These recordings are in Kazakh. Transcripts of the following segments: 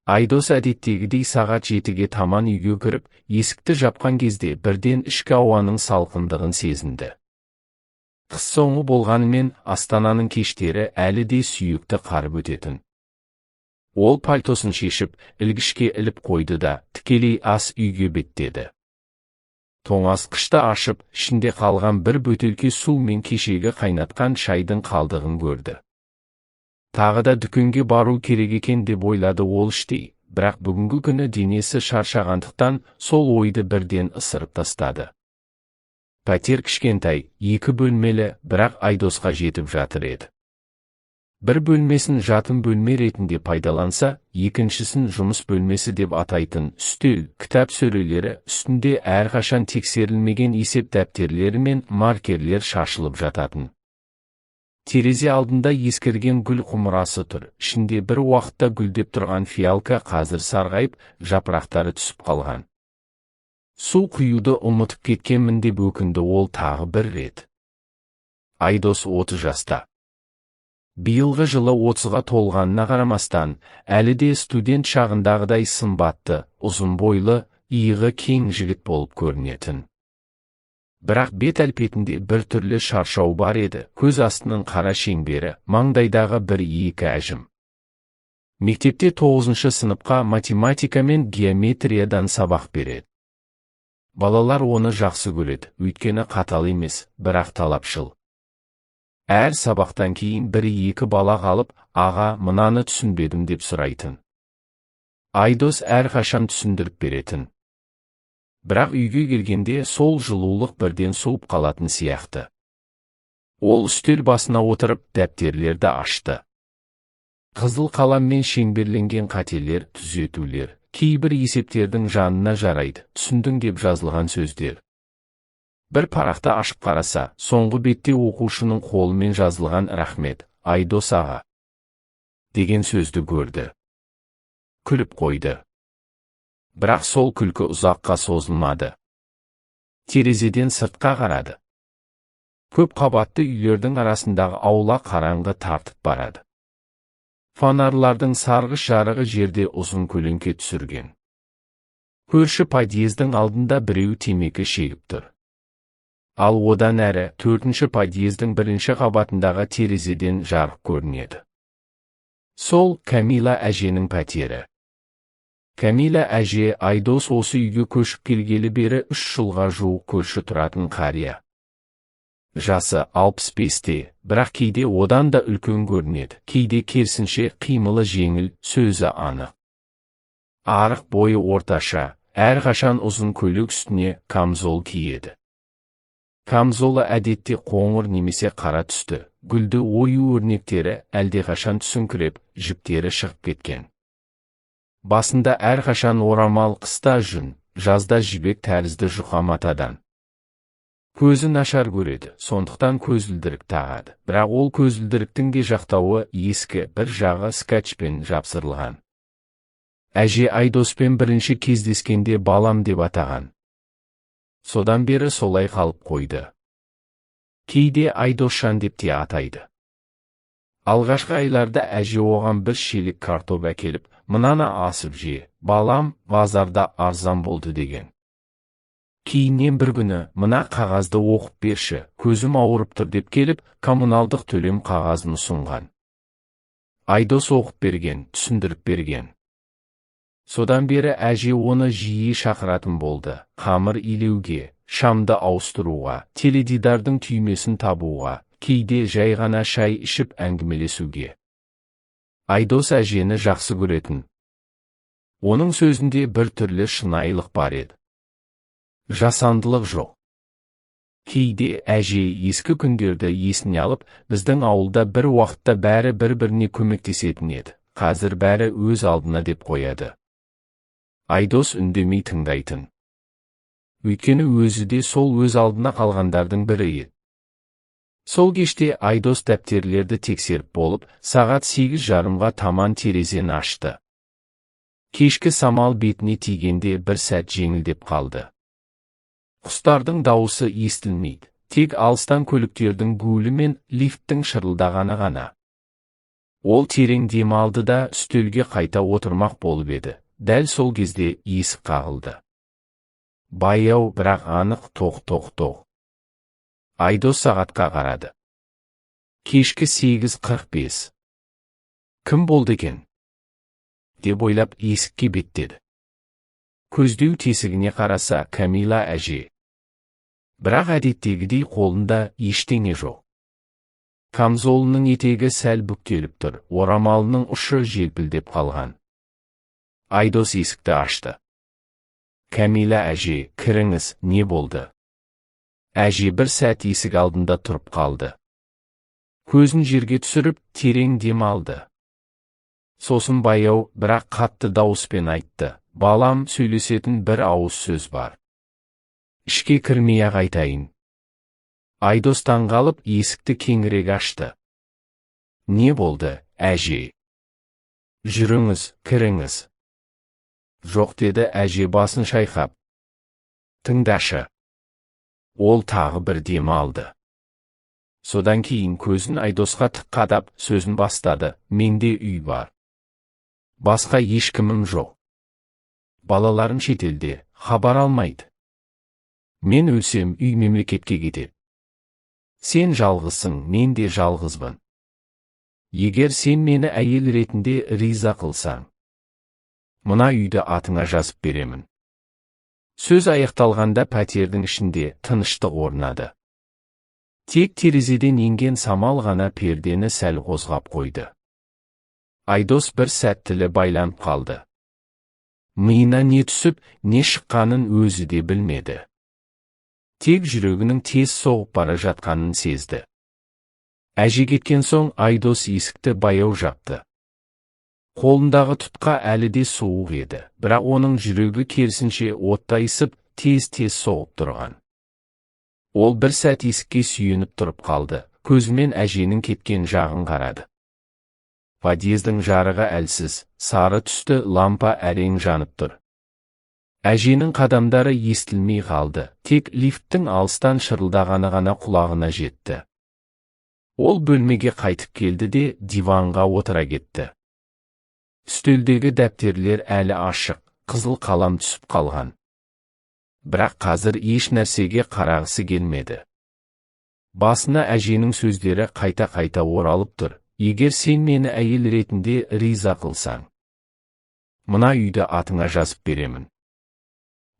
Айдос әдеттегідей сағат 7-ге таман үйге кіріп, есікті жапқан кезде бірден ішкі ауаның салқындығын сезінді. Қыс соңы болғанымен Астананың кештері әлі де сүйекті қарып өтетін. Ол пальтосын шешіп, ілгішке іліп қойды да, тікелей ас үйге беттеді. Тоңазытқышты ашып, ішінде қалған бір бөтелке су мен кешегі қайнатқан шайдың қалдығын көрді. Тағы да дүкенге бару керек екен деп ойлады ол іштей, бірақ бүгінгі күні денесі шаршағандықтан сол ойды бірден ысырып тастады. Пәтер кішкентай, 2 бөлмелі, бірақ Айдосқа жетіп жатыр еді. Бір бөлмесін жатын бөлме ретінде пайдаланса, екіншісін жұмыс бөлмесі деп атайтын үстел, кітап сөрелері үстінде әрқашан тексерілмеген есеп дәптерлері мен маркерлер шашылып жататын. Терезе алдында ескірген гүл құмырасы тұр, ішінде бір уақытта гүлдеп тұрған фиалка қазір сарғайып, жапырақтары түсіп қалған. Су құюды ұмытып кеткенмін деп өкінді ол тағы бір рет. Айдос 30 жаста. Биылғы жылы 30-ға толғанына қарамастан, әлі де студент шағындағыдай сымбатты, ұзын бойлы, иығы кең жігіт болып көрінетін. Бірақ бет әлпетінде бір түрлі шаршау бар еді, көз астының қара шеңбері, маңдайдағы бір-екі әжім. Мектепте 9-шы сыныпқа математика мен геометриядан сабақ береді. Балалар оны жақсы көреді, өйткені қатал емес, бірақ талапшыл. Әр сабақтан кейін бір-екі бала қалып, аға, мынаны түсінбедім деп сұрайтын. Айдос әрқашан түсіндіріп беретін. Бірақ үйге келгенде сол жылулық бірден суып қалатын сияқты. Ол үстел басына отырып, дәптерлерді ашты. Қызыл қаламмен шеңберленген қателер, түзетулер, кейбір есептердің жанына жарайды, түсіндің деп жазылған сөздер. Бір парақты ашып қараса, соңғы бетте оқушының қолымен жазылған рахмет, Айдос аға деген сөзді көрді. Күліп қойды. Бірақ сол күлкі ұзаққа созылмады. Терезеден сыртқа қарады. Көп қабатты үйлердің арасындағы аула қараңғы тартып барады. Фонарлардың сарғыш жарығы жерде ұзын көлеңке түсірген. Көрші подъездің алдында біреу темекі шегіп тұр. Ал одан әрі 4-ші подъездің 1-ші қабатындағы терезеден жарық көрінеді. Сол Камила әженің пәтері. Камила әже Айдос осы үйге көшіп келгелі бері 3 жылға жуық көрші тұратын қария. Жасы 65-те, бірақ кейде одан да үлкен көрінеді, кейде керісінше қимылы жеңіл, сөзі анық. Арық бойы орташа, әрқашан ұзын көйлек үстіне камзол киеді. Камзолы әдетте қоңыр немесе қара түсті, гүлді ою өрнектері әлдеқашан түсіңкіреп, жіптері шығып кеткен. Басында әрқашан орамал, қыста жүн, жазда жібек тәрізді жұқа матадан. Көзі нашар көреді, сондықтан көзілдірік тағады. Бірақ ол көзілдіріктің де жақтауы ескі, бір жағы скотчпен жапсырылған. Әже Айдоспен бірінші кездескенде балам деп атаған. Содан бері солай қалып қойды. Кейде Айдосжан деп те атайды. Алғашқы айларда әже оған бір шелек картоп әкеліп, мынаны асып же, балам, базарда арзан болды деген. Кейіннен бір күні, мына қағазды оқып берші, көзім ауырып тұр деп келіп, коммуналдық төлем қағазын ұсынған. Айдос оқып берген, түсіндіріп берген. Содан бері әже оны жиі шақыратын болды, қамыр илеуге, шамды ауыстыруға, теледидардың түймесін табуға, кейде жай ғана шай ішіп әңгімелесуге. Айдос әжені жақсы көретін. Оның сөзінде бір түрлі шынайылық бар еді. Жасандылық жоқ. Кейде әже ескі күндерді есіне алып, біздің ауылда бір уақытта бәрі бір-біріне көмектесетін еді, қазір бәрі өз алдына деп қояды. Айдос үндемей тыңдайтын. Өйткені өзі де сол өз алдына қалғандардың бірі еді. Сол кеште Айдос дәптерлерді тексеріп болып, сағат 8:30-ға таман терезені ашты. Кешкі самал бетіне тигенде бір сәт жеңілдеп қалды. Құстардың дауысы естілмейді, тек алыстан көліктердің гуілі мен лифттің шырылдағаны ғана. Ол терең дем алды да үстелге қайта отырмақ болып еді. Дәл сол кезде есік қағылды. Баяу, бірақ анық тоқ-тоқ-тоқ. Айдос сағатқа қарады. Кешкі 8:45. Кім болды екен? Деп ойлап есікке беттеді. Көздеу тесігіне қараса, Камила әже. Бірақ әдеттегідей қолында ештеңе жоқ. Камзолының етегі сәл бүктеліп тұр, орамалының ұшы желпілдеп қалған. Айдос есікті ашты. Камила әже, кіріңіз, не болды? Әже бір сәт есік алдында тұрып қалды. Көзін жерге түсіріп, терең дем алды. Сосын баяу, бірақ қатты дауыспен айтты. Балам, сөйлесетін бір ауыз сөз бар. Ішке кірмей-ақ айтайын. Айдос таңғалып, есікті кеңірек ашты. Не болды, әже? Жүріңіз, кіріңіз. Жоқ, деді әже басын шайқап. Тыңдашы. Ол тағы бір дем алды. Содан кейін көзін Айдосқа тік қадап, сөзін бастады. Менде үй бар. Басқа ешкімім жоқ. Балаларым шетелде, хабар алмайды. Мен өлсем, үй мемлекетке кетеді. Сен жалғызсың, мен де жалғызбын. Егер сен мені әйел ретінде риза қылсаң, мына үйді атыңа жазып беремін. Сөз аяқталғанда пәтердің ішінде тыныштық орнады. Тек терезеден енген самал ғана пердені сәл қозғап қойды. Айдос бір сәт тілі байланып қалды. Миына не түсіп, не шыққанын өзі де білмеді. Тек жүрегінің тез соғып бара жатқанын сезді. Әже кеткен соң Айдос есікті баяу жапты. Қолындағы тұтқа әлі де суық еді, бірақ оның жүрегі керісінше оттайысып, тез-тез соғып тұрған. Ол бір сәт есікке сүйеніп тұрып қалды, көзімен әженің кеткен жағын қарады. Подъездің жарығы әлсіз, сары түсті лампа әрең жанып тұр. Әженің қадамдары естілмей қалды, тек лифттің алыстан шырылдағаны ғана құлағына жетті. Ол бөлмеге қайтып келді де диванға отыра кетті. Үстелдегі дәптерлер әлі ашық, қызыл қалам түсіп қалған. Бірақ қазір еш нәрсеге қарағысы келмеді. Басына әженің сөздері қайта-қайта оралып тұр. Егер сен мені әйел ретінде риза қылсаң, мына үйді атыңа жазып беремін.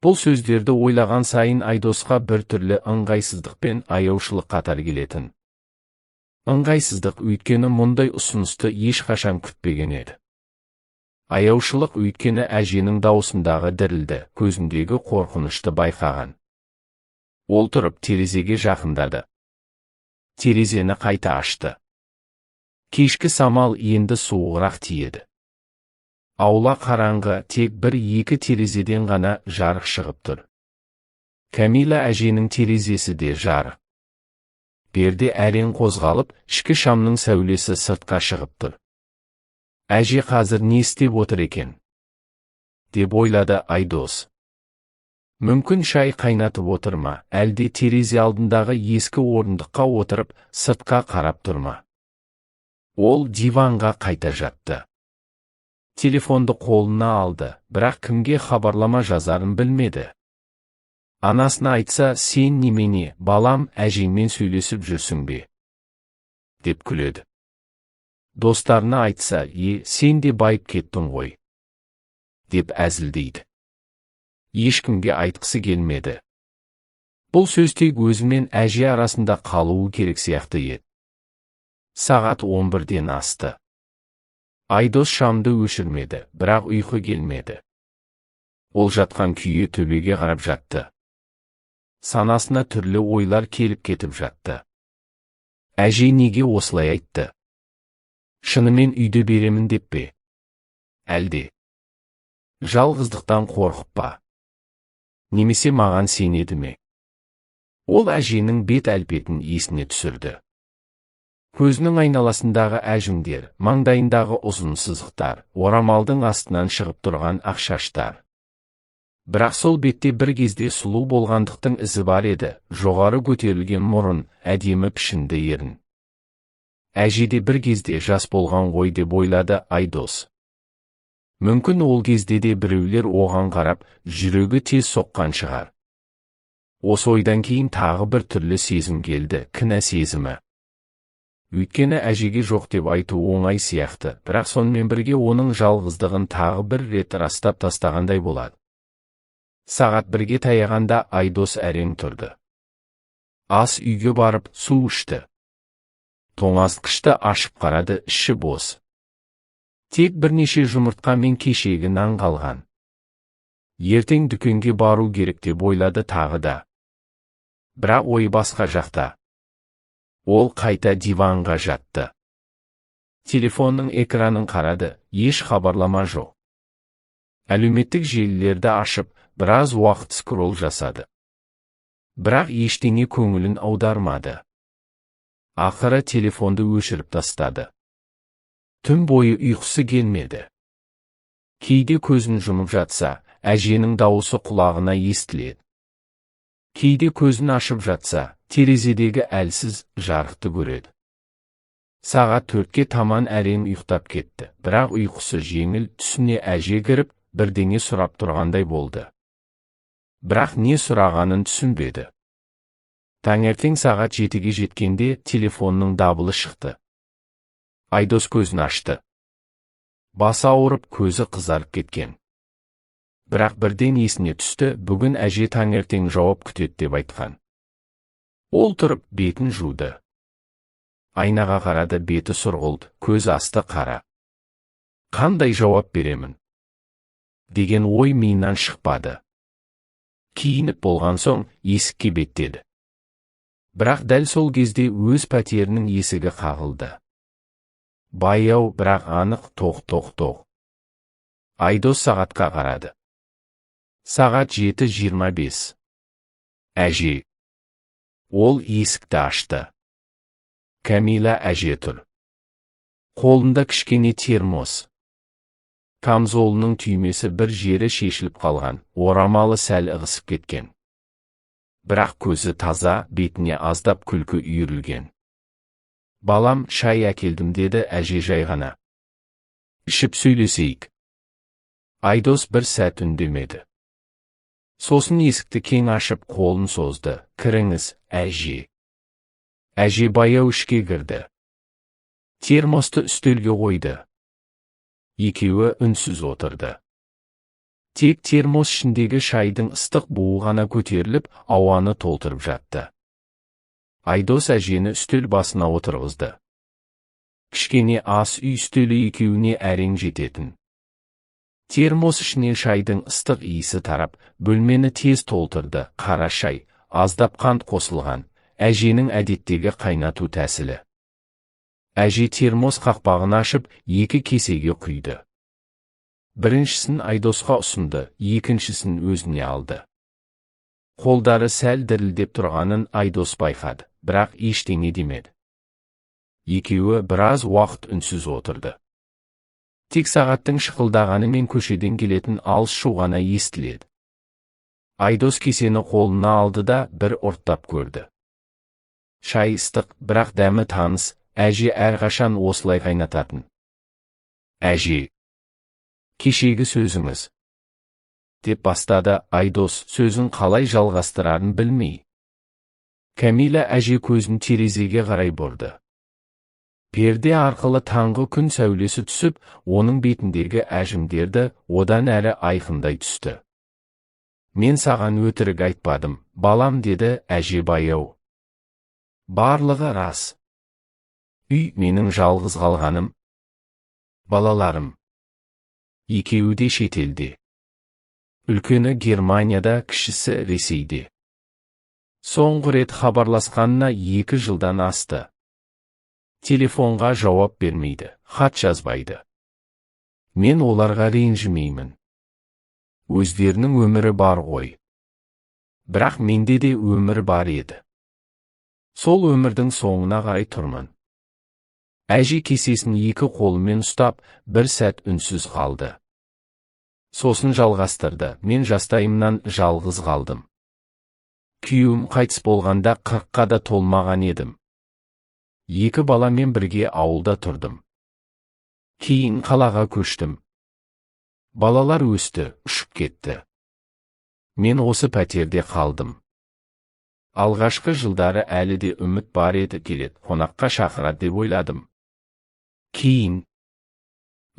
Бұл сөздерді ойлаған сайын Айдосқа бір түрлі ыңғайсыздық пен аяушылық қатар келетін. Ыңғайсыздық, өйткені мұндай ұсынысты ешқашан күтпеген еді. Аяушылық, өйткені әженің даусындағы дірілді, көзіндегі қорқынышты байқаған. Ол тұрып терезеге жақындады. Терезені қайта ашты. Кешкі самал енді суығырақ тиеді. Аула қараңғы, тек бір-екі терезеден ғана жарық шығып тұр. Камила әженің терезесі де жарық. Перде әрең қозғалып, ішкі шамның сәулесі сыртқа шығып тұр. Әже қазір не істеп отыр екен? Деп ойлады Айдос. Мүмкін шай қайнатып отыр ма, әлде терезе алдындағы ескі орындыққа отырып, сыртқа қарап тұр ма? Ол диванға қайта жатты. Телефонды қолына алды, бірақ кімге хабарлама жазарын білмеді. Анасына айтса, сен немене, балам, әжеңмен сөйлесіп жүрсің бе? Деп күледі. Достарына айтса, сен де байып кеттің ғой, деп әзілдейді. Ешкімге айтқысы келмеді. Бұл сөз тек өзімен әже арасында қалуы керек сияқты еді. Сағат 11-ден асты. Айдос шамды өшірмеді, бірақ ұйқы келмеді. Ол жатқан күйі төбеге қарап жатты. Санасына түрлі ойлар келіп кетіп жатты. Әже неге осылай айтты? Шынымен үйді беремін деп пе? Әлде жалғыздықтан қорқып па? Немесе маған сенеді ме? Ол әженің бет әлпетін есіне түсірді. Көзінің айналасындағы әжімдер, маңдайындағы ұзын сызықтар, орамалдың астынан шығып тұрған ақ шаштар. Бірақ сол бетте бір кезде сұлу болғандықтың ізі бар еді, жоғары көтерілген мұрын, әдемі пішінді ерін. Әже де бір кезде жас болған ғой деп ойлады Айдос. Мүмкін ол кезде де біреулер оған қарап, жүрегі тез соққан шығар. Осы ойдан кейін тағы бір түрлі сезім келді, кінә сезімі. Өйткені әжеге жоқ деп айту оңай сияқты, бірақ сонымен бірге оның жалғыздығын тағы бір рет растап тастағандай болады. Сағат 1-ге таяғанда Айдос әрең тұрды. Ас үйге барып су ішті. Тоңазытқышты ашып қарады, іші бос. Тек бірнеше жұмыртқа мен кешегі нан қалған. Ертең дүкенге бару керек деп ойлады тағы да. Бірақ ой басқа жақта. Ол қайта диванға жатты. Телефонның экранын қарады, еш хабарлама жоқ. Әлеуметтік желілерді ашып, біраз уақыт скролл жасады. Бірақ ештеңе көңілін аудармады. Ақыры телефонды өшіріп тастады. Түн бойы ұйқысы келмеді. Кейде көзін жұмып жатса, әженің дауысы құлағына естіледі. Кейде көзін ашып жатса, терезедегі әлсіз жарықты көреді. Сағат 4-ке таман әрең ұйықтап кетті, бірақ ұйқысы жеңіл, түсіне әже кіріп, бірдеңе сұрап тұрғандай болды. Бірақ не сұрағанын түсінбеді. Таңертең сағат 7-ге жеткенде телефонның дабылы шықты. Айдос көзін ашты. Басы ауырып, көзі қызарып кеткен. Бірақ бірден есіне түсті, бүгін әже таңертең жауап күтеді деп айтқан. Ол тұрып, бетін жуды. Айнаға қарады, беті сұрғылт, көз асты қара. Қандай жауап беремін? Деген ой миынан шықпады. Киініп болған соң есікке беттеді. Бірақ дәл сол кезде өз пәтерінің есігі қағылды. Баяу, бірақ анық тоқ-тоқ-тоқ. Айдос сағатқа қарады. Сағат 7:25. Әже. Ол есікті ашты. Кәмила әже тұр. Қолында кішкене термос. Камзолының түймесі бір жері шешіліп қалған, орамалы сәл ығысып кеткен. Бірақ көзі таза, бетіне аздап күлкі үйірілген. Балам, шай әкелдім, деді әже жай ғана. Ішіп сөйлесейік. Айдос бір сәт үндемеді. Сосын есікті кең ашып қолын созды. Кіріңіз, әже. Әже баяу ішке кірді. Термосты үстелге қойды. Екеуі үнсіз отырды. Тек термос ішіндегі шайдың ыстық буы ғана көтеріліп, ауаны толтырып жатты. Айдос әжені үстел басына отырғызды. Кішкене ас үй үстелі екеуіне әрең жететін. Термос ішінен шайдың ыстық иісі тарап, бөлмені тез толтырды. Қара шай, аздап қант қосылған, әженің әдеттегі қайнату тәсілі. Әже термос қақпағын ашып, екі кесеге құйды. Біріншісін Айдосқа ұсынды, екіншісін өзіне алды. Қолдары сәл дірілдеп тұрғанын Айдос байқады, бірақ ештеңе демеді. Екеуі біраз уақыт үнсіз отырды. Тек сағаттың шықылдағаны мен көшеден келетін алыс шу ғана естіледі. Айдос кесені қолына алды да бір ұрттап көрді. Шай ыстық, бірақ дәмі таныс, әже әрқашан осылай қайнататын. Әже, кешегі сөзіңіз, деп бастады Айдос, сөзін қалай жалғастырарын білмей. Кәмила әже көзін терезеге қарай бұрды. Перде арқылы таңғы күн сәулесі түсіп, оның бетіндегі әжімдерді одан әрі айқындай түсті. Мен саған өтірік айтпадым, балам, деді әже баяу. Барлығы рас. Үй менің жалғыз қалғаным. Балаларым. Екеуі де шетелде. Үлкені Германияда, кішісі Ресейде. Соңғы рет хабарласқанына 2 жылдан асты. Телефонға жауап бермейді, хат жазбайды. Мен оларға ренжімеймін. Өздерінің өмірі бар ғой. Бірақ менде де өмір бар еді. Сол өмірдің соңына қарай тұрмын. Әже кесесін екі қолымен ұстап, бір сәт үнсіз қалды. Сосын жалғастырды, мен жастайымнан жалғыз қалдым. Күйеуім қайтыс болғанда 40-қа да толмаған едім. Екі баламен бірге ауылда тұрдым. Кейін қалаға көштім. Балалар өсті, ұшып кетті. Мен осы пәтерде қалдым. Алғашқы жылдары әлі де үміт бар еді, келеді, қонаққа шақырады деп ойладым. Кейін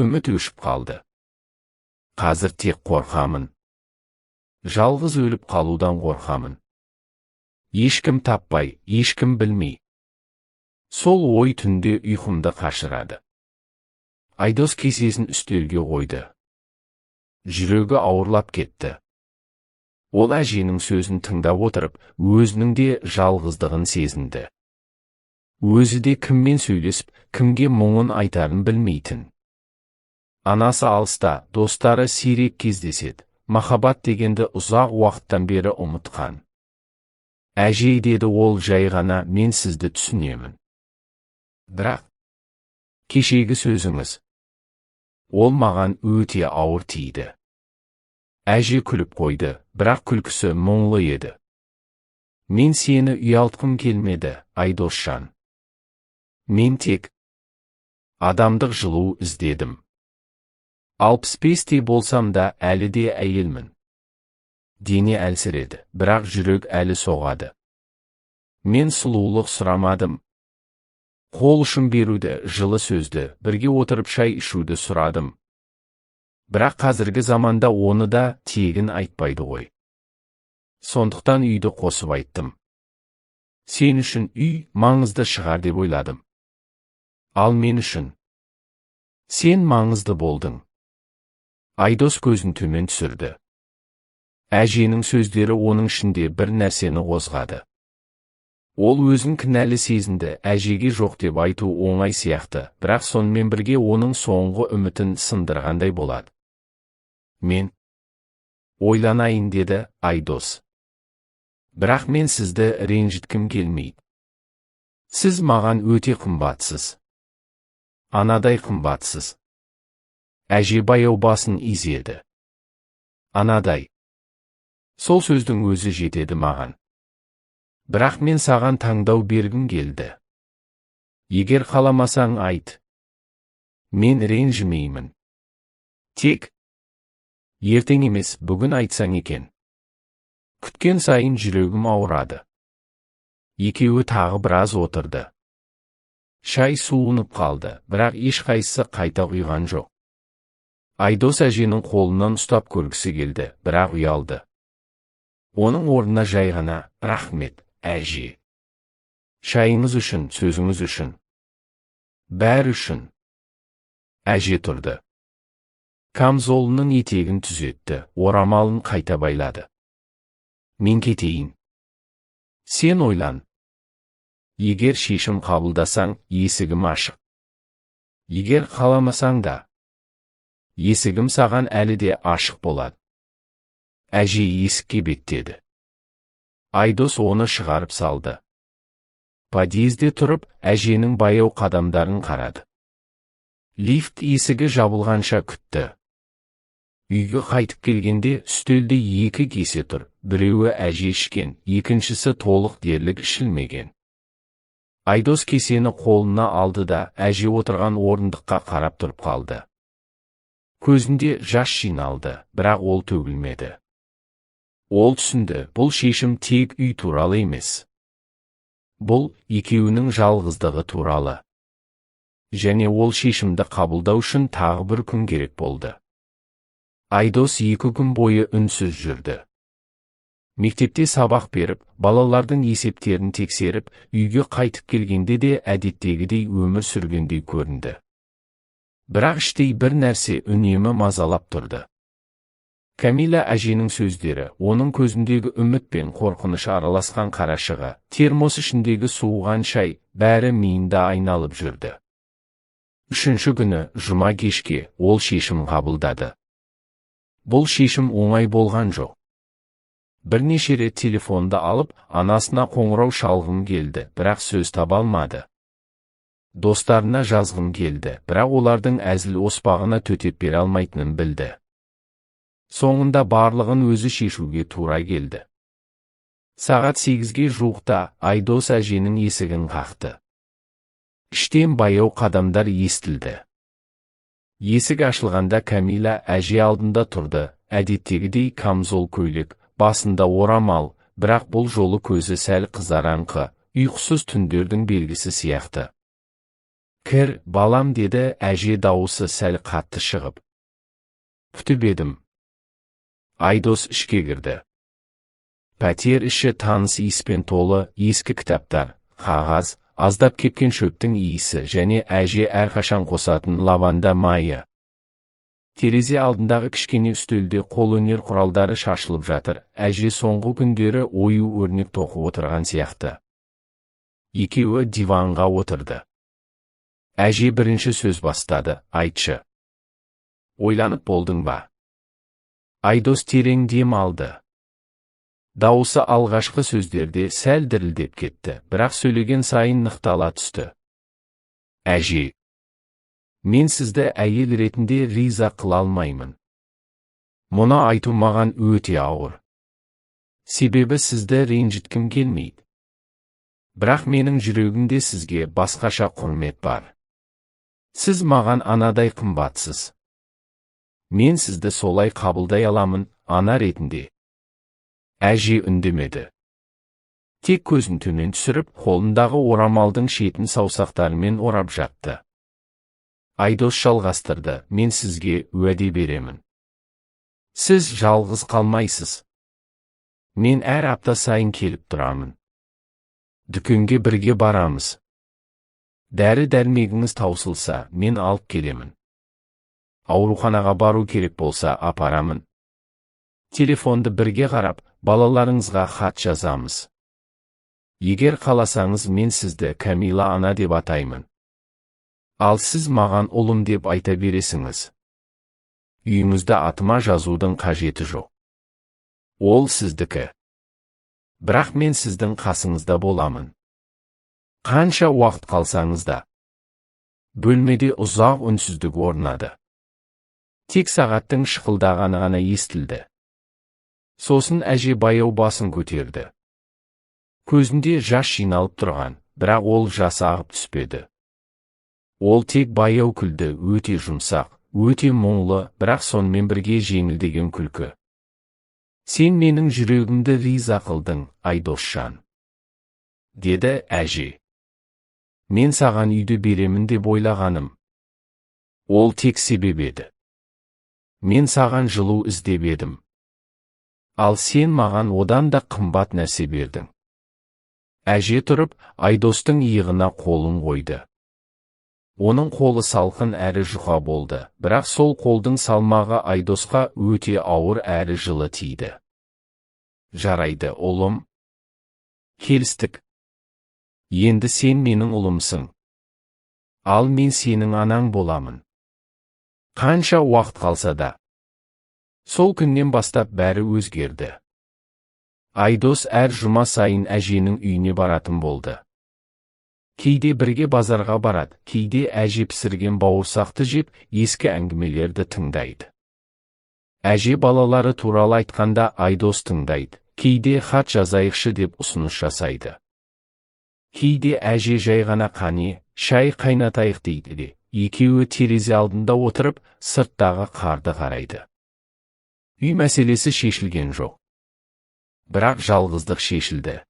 үміт өшіп қалды. Қазір тек қорқамын. Жалғыз өліп қалудан қорқамын. Ешкім таппай, ешкім білмей. Сол ой түнде ұйқымды қашырады. Айдос кесесін үстелге қойды. Жүрегі ауырлап кетті. Ол әженің сөзін тыңдап отырып, өзінің де жалғыздығын сезінді. Өзі де кіммен сөйлесіп, кімге мұңын айтарын білмейтін. Анасы алыста, достары сирек кездеседі. Махаббат дегенді ұзақ уақыттан бері ұмытқан. Әже, деді ол жай ғана, мен сізді түсінемін. Бірақ кешегі сөзіңіз, ол маған өте ауыр тиді. Әже күліп қойды, бірақ күлкісі мұңлы еді. Мен сені ұялтқым келмеді, Айдосжан. Мен тек адамдық жылу іздедім. 65-те болсам да әлі де әйелмін. Дене әлсіреді, бірақ жүрек әлі соғады. Мен сұлулық сұрамадым. Қол ұшын беруді, жылы сөзді, бірге отырып шай ішуді сұрадым. Бірақ қазіргі заманда оны да тегін айтпайды ғой. Сондықтан үйді қосып айттым. Сен үшін үй маңызды шығар деп ойладым. Ал мен үшін сен маңызды болдың. Айдос көзін төмен түсірді. Әженің сөздері оның ішінде бір нәрсені қозғады. Ол өзін кінәлі сезінді, әжеге жоқ деп айту оңай сияқты, бірақ сонымен бірге оның соңғы үмітін сындырғандай болады. Мен ойланайын, деді Айдос. Бірақ мен сізді ренжіткім келмейді. Сіз маған өте қымбатсыз. Анадай қымбатсыз. Әже баяу басын изеді. Анадай. Сол сөздің өзі жетеді маған. Бірақ мен саған таңдау бергім келді. Егер қаламасаң айт. Мен ренжімеймін. Тек ертең емес, бүгін айтсаң екен. Күткен сайын жүрегім ауырады. Екеуі тағы біраз отырды. Шай суынып қалды, бірақ ешқайсысы қайта құйған жоқ. Айдос әженің қолынан ұстап көргісі келді, бірақ ұялды. Оның орнына жай ғана, рахмет, әже. Шайыңыз үшін, сөзіңіз үшін. Бәрі үшін. Әже тұрды. Камзолының етегін түзетті, орамалын қайта байлады. Мен кетейін. Сен ойлан. Егер шешім қабылдасаң, есігім ашық. Егер қаламасаң да, есігім саған әлі де ашық болады. Әже есікке беттеді. Айдос оны шығарып салды. Подъезде тұрып, әженің баяу қадамдарын қарады. Лифт есігі жабылғанша күтті. Үйге қайтып келгенде үстелде екі кесе тұр, біреуі әже ішкен, екіншісі толық дерлік ішілмеген. Айдос кесені қолына алды да, әже отырған орындыққа қарап тұрып қалды. Көзінде жас жиналды, бірақ ол төгілмеді. Ол түсінді, бұл шешім тек үй туралы емес. Бұл екеуінің жалғыздығы туралы. Және ол шешімді қабылдау үшін тағы бір күн керек болды. Айдос 2 күн бойы үнсіз жүрді. Мектепте сабақ беріп, балалардың есептерін тексеріп, үйге қайтып келгенде де әдеттегідей өмір сүргендей көрінді. Бірақ іштей бір нәрсе үнемі мазалап тұрды. Камила әженің сөздері, оның көзіндегі үміт пен қорқыныш араласқан қарашығы, термос ішіндегі суыған шай, бәрі миында айналып жүрді. 3-ші күні, жұма кешке, ол шешім қабылдады. Бұл шешім оңай болған жоқ. Бірнеше рет телефонды алып, анасына қоңырау шалғым келді, бірақ сөз таба алмады. Достарына жазғым келді, бірақ олардың әзіл оспағына төтеп бере алмайтынын білді. Соңында барлығын өзі шешуге тура келді. Сағат 8-ге жуықта Айдос әженің есігін қақты. Іштен баяу қадамдар естілді. Есік ашылғанда Кәмила әже алдында тұрды, әдеттегідей камзол көйлек, басында орамал, бірақ бұл жолы көзі сәл қызараңқы, ұйқысыз түндердің белгісі сияқты. «Кір, балам», деді әже дауысы сәл қатты шығып. «Күтіп едім». Айдос ішке кірді. Пәтер іші таныс иіспен толы: ескі кітаптар, қағаз, аздап кепкен шөптің иісі және әже әрқашан қосатын лаванда майы. Терезе алдындағы кішкене үстелде қолөнер құралдары шашылып жатыр, әже соңғы күндері ою өрнек тоқып отырған сияқты. Екеуі диванға отырды. Әже бірінші сөз бастады: «Айтшы. Ойланып болдың ба?» Айдос терең дем алды. Дауысы алғашқы сөздерде сәл дірілдеп кетті, бірақ сөйлеген сайын нықтала түсті. «Әже, мен сізді әйел ретінде риза қыла алмаймын. Мұны айту маған өте ауыр. Себебі сізді ренжіткім келмейді. Бірақ менің жүрегімде сізге басқаша құрмет бар. Сіз маған анадай қымбатсыз. Мен сізді солай қабылдай аламын, ана ретінде». Әже үндемеді. Тек көзін төмен түсіріп, қолындағы орамалдың шетін саусақтарымен орап жатты. Айдос жалғастырды: «Мен сізге уәде беремін. Сіз жалғыз қалмайсыз. Мен әр апта сайын келіп тұрамын. Дүкенге бірге барамыз. Дәрі-дәрмегіңіз таусылса, мен алып келемін. Ауруханаға бару керек болса, апарамын. Телефонды бірге қарап, балаларыңызға хат жазамыз. Егер қаласаңыз, мен сізді Кәмила ана деп атаймын. Ал сіз маған ұлым деп айта бересіңіз. Үйіңізді атыма жазудың қажеті жоқ. Ол сіздікі. Бірақ мен сіздің қасыңызда боламын. Қанша уақыт қалсаңыз да». Бөлмеде ұзақ үнсіздік орнады. Тек сағаттың шықылдағаны ғана естілді. Сосын әже баяу басын көтерді. Көзінде жас жиналып тұрған, бірақ ол жас ағып түспеді. Ол тек баяу күлді, өте жұмсақ, өте мұңлы, бірақ сонымен бірге жеңілдеген күлкі. «Сен менің жүрегімді риза қылдың, Айдосжан», деді әже. «Мен саған үйді беремін деп ойлағаным. Ол тек себеп еді. Мен саған жылу іздеп едім. Ал сен маған одан да қымбат нәрсе бердің». Әже тұрып, Айдостың иығына қолын қойды. Оның қолы салқын әрі жұқа болды, бірақ сол қолдың салмағы Айдосқа өте ауыр әрі жылы тиді. «Жарайды, ұлым. Келістік. Енді сен менің ұлымсың. Ал мен сенің анаң боламын. Қанша уақыт қалса да». Сол күннен бастап бәрі өзгерді. Айдос әр жұма сайын әженің үйіне баратын болды. Кейде бірге базарға барады, кейде әже пісірген бауырсақты жеп, ескі әңгімелерді тыңдайды. Әже балалары туралы айтқанда Айдос тыңдайды, кейде хат жазайықшы деп ұсыныс жасайды. Кейде әже жай ғана «Қане, шай қайнатайық» дейді де, екеуі терезе алдында отырып, сырттағы қарды қарайды. Үй мәселесі шешілген жоқ. Бірақ жалғыздық шешілді.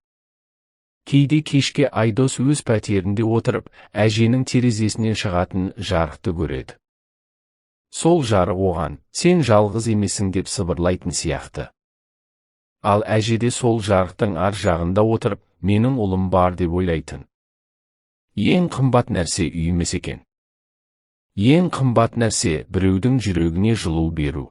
Кейде кешке Айдос өз пәтерінде отырып, әженің терезесінен шығатын жарықты көреді. Сол жарық оған: «Сен жалғыз емессің», деп сыбырлайтын сияқты. Ал әже де сол жарықтың ар жағында отырып, менің ұлым бар деп ойлайтын. Ең қымбат нәрсе үй емес екен. Ең қымбат нәрсе – біреудің жүрегіне жылу беру.